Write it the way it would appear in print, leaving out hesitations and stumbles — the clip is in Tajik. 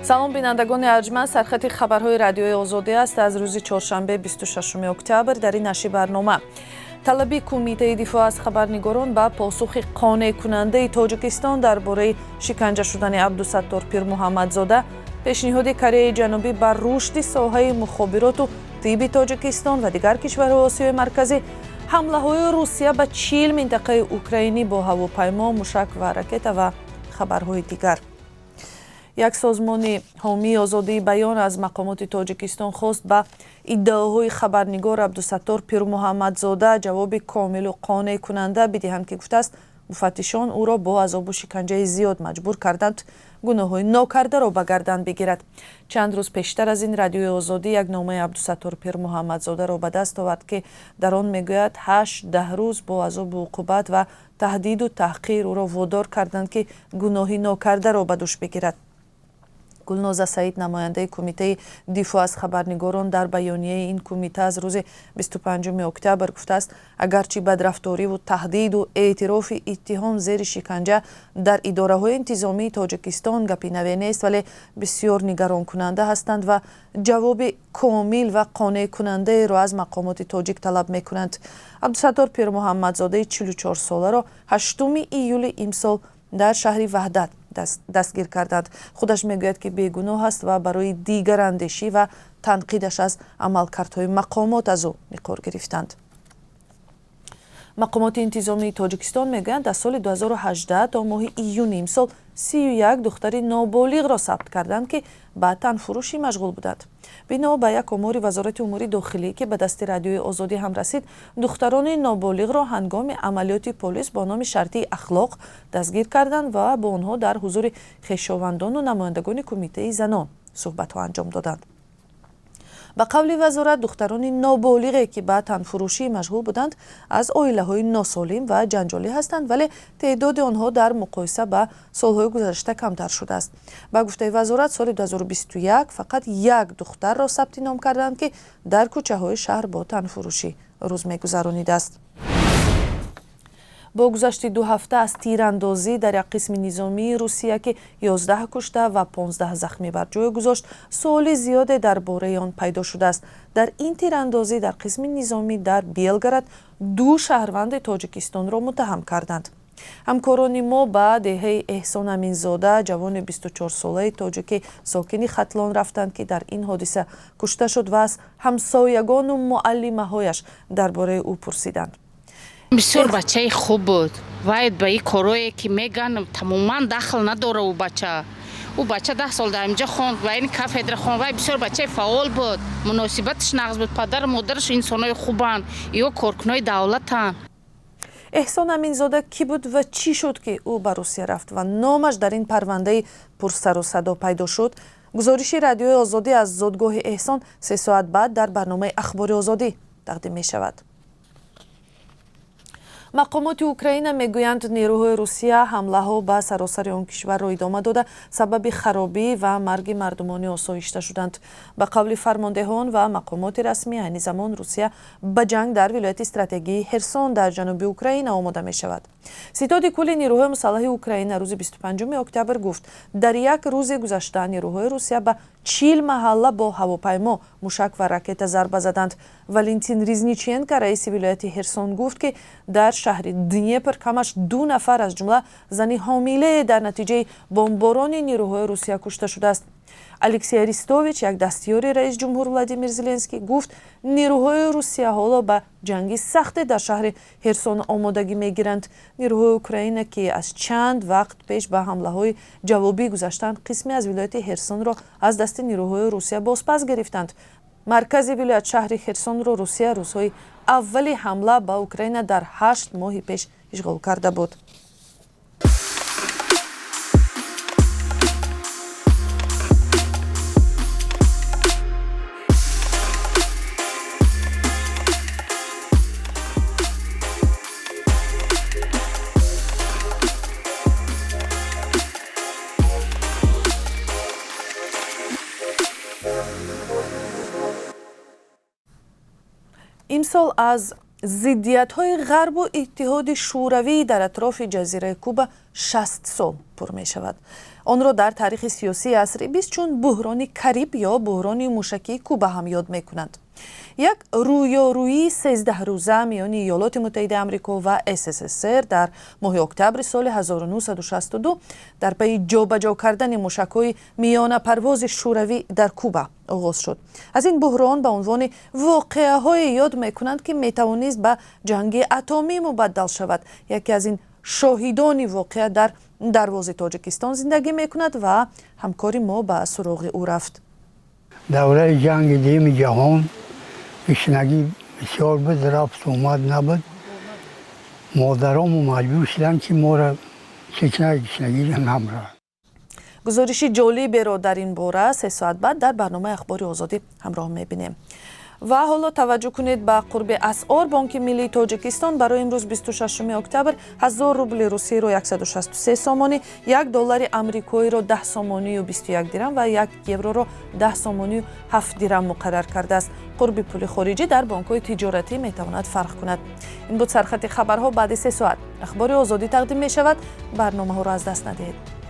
Салом, бинандагони арҷманд. Сархати хабарҳои Радиои Озодӣ аст аз рӯзи чоршанбе, 26 октябр. Дар ин нашри барнома: талаби Кумитаи дифоъ аз хабарнигорон ба посухи қонеъкунандаи Тоҷикистон дар бораи шиканҷа шудани Абдусаттор Пирмуҳаммадзода, пешниҳоди Кореяи Ҷанубӣ ба рушди соҳаи мухобироту тибби Тоҷикистон ва дигар кишварҳои Осиёи Марказӣ, ҳамлаҳои Русия ба 40 минтақаи украинӣ бо ҳавопаймо, мушак ва ракета ва хабарҳои дигар. Як созмони ҳомии озодии баён аз мақомоти Тоҷикистон хост ба иддаоҳои хабарнигор Абдусаттор Пирмуҳаммадзода ҷавоби комилу қонеъкунанда бидиҳанд, ки гуфтааст, муфаттишон ӯро бо азобу шиканҷаи зиёд маҷбур карданд гуноҳҳои нокардаро ба гардан бигирад. Чанд рӯз пештар аз ин Радиои Озодӣ як номаи Абдусаттор Пирмуҳаммадзодаро ба даст овард, ки дар он мегӯяд, 8-10 рӯз бо азобу уқубат ва таҳдиду таҳқир ӯро водор карданд, ки гуноҳи нокардаро ба дӯш бигирад. Гулноза Саид, намояндаи Кумитаи дифоъ аз хабарнигорон, дар баёнияи ин кумита аз рӯзи 25 октябр гуфтааст, агарчи бадрафториву таҳдиду эътирофи иттиҳом зери шиканҷа дар идораҳои интизомии Тоҷикистон гапи наве нест, вале бисёр нигаронкунанда ҳастанд ва ҷавоби комил ва қонеъкунандаеро аз мақомоти тоҷик талаб мекунанд. Абдусаттор Пирмуҳаммадзодаи 44-соларо 8 июли имсол дар шаҳри Ваҳдат дастгир карданд. Худаш мегӯяд, ки бегуноҳ аст ва барои дигарандешӣ ва танқидаш аз амалкардҳои мақомот аз ӯ миқор гирифтанд. Мақомоти интизомии Тоҷикистон мегӯянд, аз соли 2018 то моҳи июни имсол 31 духтари ноболиғро сабт карданд, ки ба танфурӯшӣ машғул буданд. Бино ба як омори Вазорати умури дохилӣ, ки ба дасти Радиои Озодӣ ҳам расид, духтарони ноболиғро ҳангоми амалиёти полис бо номи шартии ахлоқ дастгир карданд ва бо онҳо дар ҳузури хешовандону намояндагони Кумитаи занон суҳбатҳо анҷом доданд. Ба қавли вазорат, духтарони ноболиғе, ки ба танфурӯшӣ машғул буданд, аз оилаҳои носолим ва ҷанҷолӣ ҳастанд, вале теъдоди онҳо дар муқоиса ба солҳои гузашта камтар шудааст. Ба гуфтаи вазорат, соли 2021 фақат як духтарро сабти ном карданд, ки дар кӯчаҳои шаҳр бо танфурӯшӣ рӯз мегузаронидааст. Бо гузашти 2 ҳафта аз тирандозӣ дар як қисми низомии Русия, ки 11 кушта ва 15 захмӣ бар ҷой гузошт, суоли зиёде дар бораи он пайдо шудааст. Дар ин тирандозӣ дар қисми низомӣ дар Белгород ду шаҳрванди Тоҷикистонро муттаҳам карданд. Ҳамкорони мо ба деҳаи Эҳсон Аминзода, ҷавони 24-солаи тоҷики сокини Хатлон, рафтанд, ки дар ин ҳодиса кушта шуд, ва аз ҳамсоягону муаллимаҳояш дар бораи ӯ пурсиданд. Бисёр бачаи хуб буд. Вай ба ин корое, ки меган, тамоман дахл надора. Ӯ бача 10 сол дар инҷа хонд ва ин кафедра хонд. Вай бисёр бачаи фаъол буд, муносибаташ нағз буд. Падару модараш инсонои хубанд, ё коркунои давлатанд. Эҳсон Аминзода кӣ буд ва чӣ шуд, ки ӯ ба Русия рафт ва номаш дар ин парвандаи пурсару садо пайдо шуд? Гузориши Радиои Озодӣ аз зодгоҳи Эҳсон 3 соат баъд дар барномаи Ахбори Озодӣ тақдим мешавад. Мақомоти Украина мегӯянд, нерӯҳои Русия ҳамлаҳо ба саросари он кишварро идома дода, сабаби харобӣ ва марги мардумони осоишта шуданд. Ба қавли фармондеҳон ва мақомоти расмӣ, айни замон Русия ба ҷанг дар вилояти стратегии Херсон дар ҷануби Украина омода мешавад. Ситоди кулли нерӯҳои мусаллаҳи Украина рӯзи 25 октябр гуфт, дар як рӯзи гузашта нерӯҳои Русия ба 40 маҳалла бо ҳавопаймо, мушак ва ракета зарба заданд. Валентин Резниченко, раиси вилояти Херсон, гуфт, ки дар шаҳри Днепр камаш ду нафар, аз ҷумла зани ҳомилае, дар натиҷаи бомборони нерӯҳои Русия кушта шудааст. Алексей Арестович, як дастёри раис ҷумҳур Владимир Зеленский, гуфт, нерӯҳои Русия ҳоло ба ҷанги сахте дар шаҳри Херсон омодагӣ мегиранд. Нерӯҳои Украина, ки аз чанд вақт пеш ба ҳамлаҳои ҷавобӣ гузаштанд, қисме аз вилояти Херсонро аз дасти нерӯҳои Русия бозпас гирифтанд. Маркази вилоят, шаҳри Херсонро, Русия рӯзҳои аввали ҳамла ба Украина дар 8 моҳи пеш ишғол карда буд. Имсол аз зиддиятҳои Ғарбу Иттиҳоди Шӯравӣ дар атрофи ҷазираи Куба 60 сол пур мешавад. Онро дар таърихи сиёсии асри бист чун буҳрони Кариб ё буҳрони мушакии Куба ҳам ёд мекунанд. Як рӯёрӯии 13-рӯза миёни Иёлоти Муттаҳидаи Амрико ва СССР дар моҳи октябри соли 1962 дар пайи ҷобаҷо кардани мушакҳои миёнапарвози Шӯравӣ дар Куба оғоз шуд. Аз ин буҳрон ба унвони воқеаҳое ёд мекунанд, ки метавонист ба ҷанги атомӣ мубаддал шавад. Яке аз ин шоҳидони воқеа дар Дарвози Тоҷикистон зиндагӣ мекунад ва ҳамкори мо ба суроғи ӯ рафт. Давраи ҷанги дуюми ҷаҳон гушнагӣ бисёр буд, рафту омад набуд. Модарому маҷбур шуданд, ки моро чечна гушнагиро намрад. Гузориши ҷолиберо дар ин бора 3 соат баъд дар барномаи Ахбори Озодӣ ҳамроҳ мебинем. Ва ҳоло таваҷҷӯҳ кунед ба қурби асъор. Бонки миллии Тоҷикистон барои имрӯз, 26 октябр, 1000 рубли русиро 163 сомонӣ, 1 доллари амрикоиро 10 сомонию 21 дирам ва 1 евроро 10 сомонию 7 дирам муқаррар кардааст. Қурби пули хориҷӣ дар бонкҳои тиҷоратӣ метавонад фарқ кунад. Ин буд сархати хабарҳо. Баъди 3 соат Ахбори Озодӣ тақдим мешавад. Барномаҳоро аз даст надиҳед.